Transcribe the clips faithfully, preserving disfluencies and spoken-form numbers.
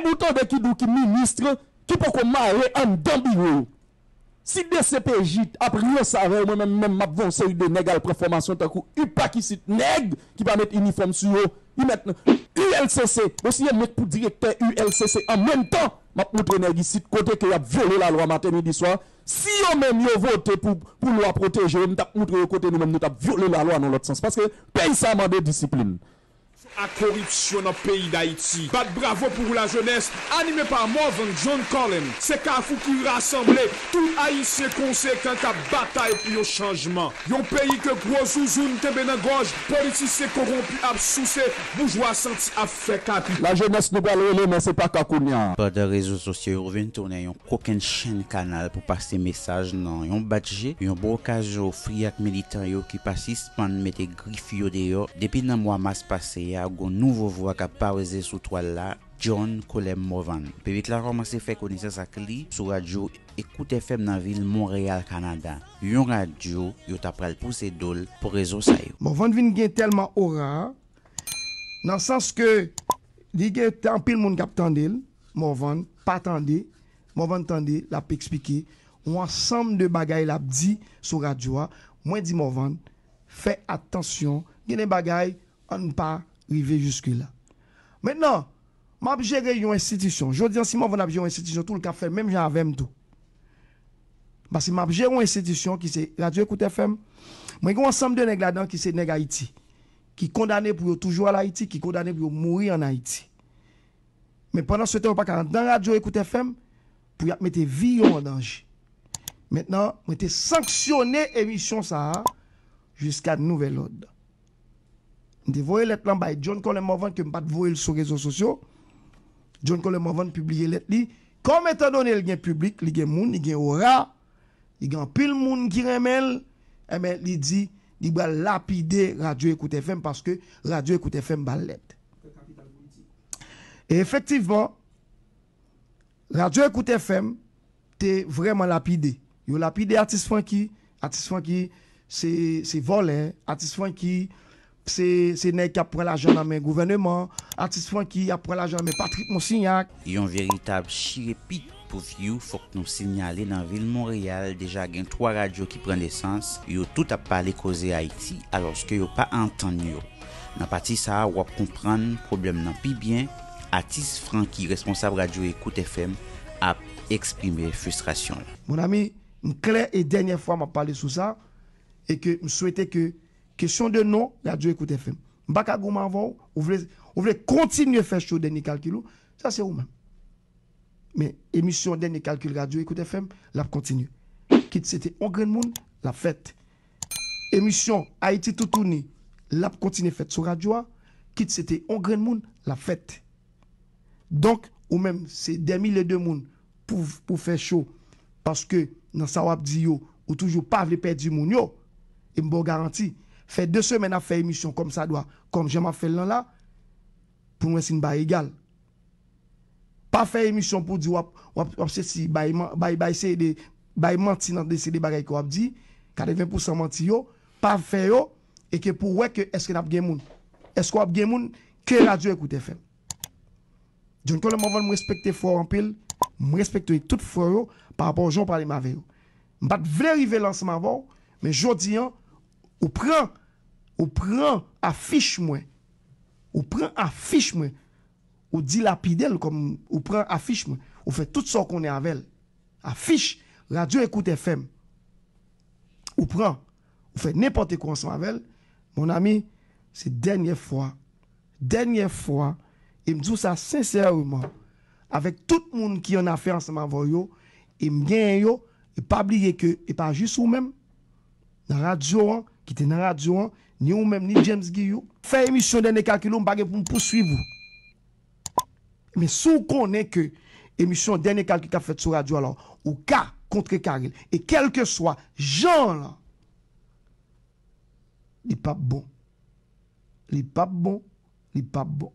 Ou tande ki di w ki minis ki poko mare anndan biwo yo. Si D C P J ap ranse avè yo, mwen menm, menm m ap voye yon seri de nèg al pran fòmasyon tankou UPAC isit, nèg ki pa met inifòm sou yo, li mèt nan U L C C. Bon, si yo mèt pou direktè U L C C an menm tan, m ap moutre nèg isit kote ke y ap vyole lalwa maten, midi, swa. Si yo menm yo vote pou, pou lwa pwoteje yo, m t ap moutre yo kote nou menm nou t ap vyole lalwa nan lòt sans. Paske peyi sa a mande disiplin. Ak koripsyon nan peyi Dayiti. Bat bravo pou lajenès, anime pa Morvan John Cullen, se kafou ki rasanble tout Ayisyen konsekan k ap batay pou yon chanjman. Yon peyi ke gwo zouzoun kenbe nan gòj, politisyen kowonpi ap souse, boujwa santi ap fè kapi. Lajenès nou pral rele, men se pa ka kounye a. Pandan rezo sosyo yo vin tounen yon kokennchenn kanal pou pase mesaj nan yon bat je, yon bon okazyon ofri ak militan yo ki pa sispann mete grif yo deyò. Depi nan mwa mas pase a, gon nouvo vwa k ap parèze sou twal la, John Colem Morvan. Piblik la kòmanse fè konesans ak li sou radyo Ekout F M nan vil Monreyal, Kanada. Yon radyo yo ta pral pouse do l pou rezon sa yo. Morvan vin gen tèlman ora, nan sans ke li gen anpil moun k ap tande l, Morvan pa tande, Morvan tande, l ap eksplike yon ansanm de bagay l ap di sou radyo a. Mwen di Morvan, fè atansyon, gen de bagay, ann pa rive jiske la. Mentnan, m ap jere yon enstitisyon. Jodi a, si Morvan ap jere yon enstitisyon tou, l ka fè menm jan avè m tou. Paske m ap jere yon enstitisyon ki se Radyo Ekout F M. Mwen gen yon ansanm de nèg ladan ki se nèg Ayiti, ki kondane pou yo toujou al Ayiti, ki kondane pou yo mouri ann Ayiti. Men pandan se tan, yo pa ka antre nan Radyo Ekout F M pou y ap mete vi yo an danje. Mentnan, mwen te sanksyone emisyon sa a jiska nouvèl òd. M te voye lèt lan bay John Colem Morvan, ke m pa t voye l sou rezo sosyo. John Colem Morvan pibliye lèt li. Kòm etandone l gen piblik, li gen moun, li gen ora, li gen anpil moun ki renmen l, enben, li di li pral lapide Radyo Ekout F M paske Radyo Ekout F M ba l lèt. E efektivman, Radyo Ekout F M te vrèman lapide. Yo lapide Atis Francky. Atis Francky se, se vòlè. Atis Francky se, se nèg k ap pran lajan nan men gouvèneman. Atis Francky ap pran lajan nan men Patrick Monsignac. Yon veritab chire pit pou vyou. Fòk nou sinyale nan vil Monreyal deja gen twa radyo ki pran nesans, yo tout ap pale koze Ayiti alòske yo pa antann yo. Nan pati sa a, w ap konprann pwoblèm nan pi byen. Atis Francky, responsab radyo Ekout F M, ap eksprime fristrasyon l. Mon ami, m klè e dènyè fwa m ap pale sou sa, e ke m swete ke kesyon de non, Radyo Ekout F M. M pa ka goumen avè w, ou vle, ou vle kontinye fè cho dènye kalkil ou, sa se ou menm. Men emisyon dènye kalkil Radyo Ekout F M, l ap kontinye. Kit se te on grenn moun, l ap fèt. Emisyon Ayiti Toutouni, l ap kontinye fèt sou radyo a, kit se te on grenn moun, l ap fèt. Donk, ou menm, se dè milye de moun pou, pou fè cho, paske nan sa w ap di yo, ou toujou pa vle pèdi moun yo. E m ba w garanti, fè de semèn ap fè emisyon kòmsadwa, kòm jan m ap fè l lan la, pou n wè si n ba egal. Pa fè emisyon pou di w ap, w ap, w ap sesi bay, bay, bay seri de, bay manti nan de seri de bagay ke w ap di, katreven pousan manti yo, pa fè yo, e ke pou w wè ke èske n ap gen moun. Èske w ap gen moun ke Radyo Ekout F M. John Colem Morvan, m respekte frè w anpil, m respekte tout frè yo pa rapò jan w pale m avè yo. M pa t vle rive la ansanm avè w, men jodi a, ou pran, ou pran afich mwen, ou pran afich mwen, ou dilapide l kòm ou pran afich mwen, ou fè tout sa w konnen avè l. Afich Radyo Ekout F M. Ou pran, ou fè nenpòt kwa ansanm avè l. Mon ami, se dènyè fwa, dènyè fwa, e m di w sa sensèman, avèk tout moun ki an afè ansanm avè w yo, e m genyen yo, e pa bliye ke e pa jis ou menm, nan radyo an, ki te nan radyo an, ni ou menm, ni James Guillou. Fè emisyon dènye kalkil ou, m pa gen pou m pouswiv ou. Men si w konnen ke emisyon dènye kalkil k ap fèt sou radyo a la, ou ka kontrekare l. E kèlkeswa jan an lan, li p ap bon. Li p ap bon. Li p ap bon.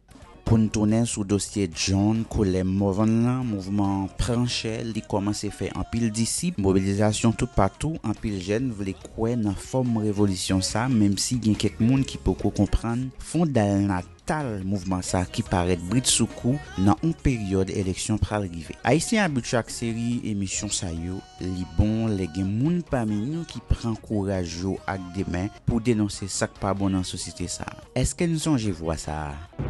Pou n tounen sou dosye John Colem Morvan lan, mouvman an pran chè, li kòmanse fè anpil disip, mobilizasyon toupatou, anpil jèn vle kwè nan fòm revolisyon sa, menm si gen kèk moun ki poko konprann fondal natal mouvman sa ki parèt bridsoukou nan yon peryòd eleksyon pral rive. Ayisyen abitye ak seri emisyon sa yo, li bon lè gen moun pami nou ki pran kouraj yo ak de men pou denonse sa k pa bon nan sosyete sa. Èske n sonje vwa sa a?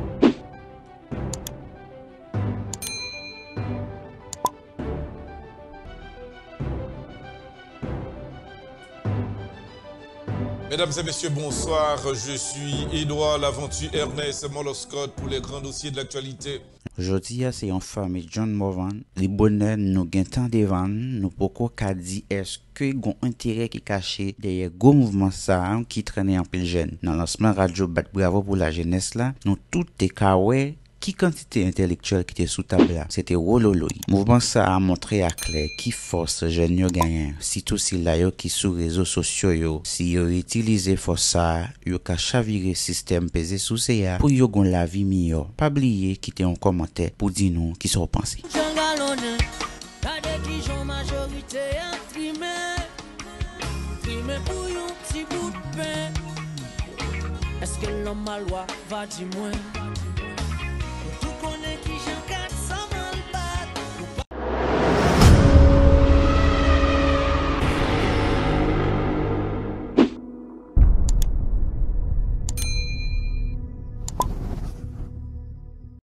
Mesdames et messieurs, bonsoir. Je suis Edouard Laventure Ernest Moloscott pour les grands dossiers de l'actualité. Jodi a se yon fanmi John Morvan. Li bonè nou gen tan devan n, nou poko ka di èske gon enterè ki kache dèyè gwo mouvman sa a ki trennen anpil jèn. Nan lansman radyo Bat Bravo pou Lajenès la, nou tout te ka wè ki kantite entèlektyèl ki te sou tab la. Se te wololoy. Mouvman sa a montre aklè ki fòs jèn yo genyen, sitou sila yo ki sou rezo sosyo yo. Si yo itilize fòs sa a, yo ka chavire sistèm peze souse a pou yo gon lavi miyò. Pa bliye kite yon kòmantè pou di nou kisa w panse. Jan galonnen, gade kijan majorite a trimen. Trimen pou yon ti bout pen. Èske lanmò a lwa va di mwen?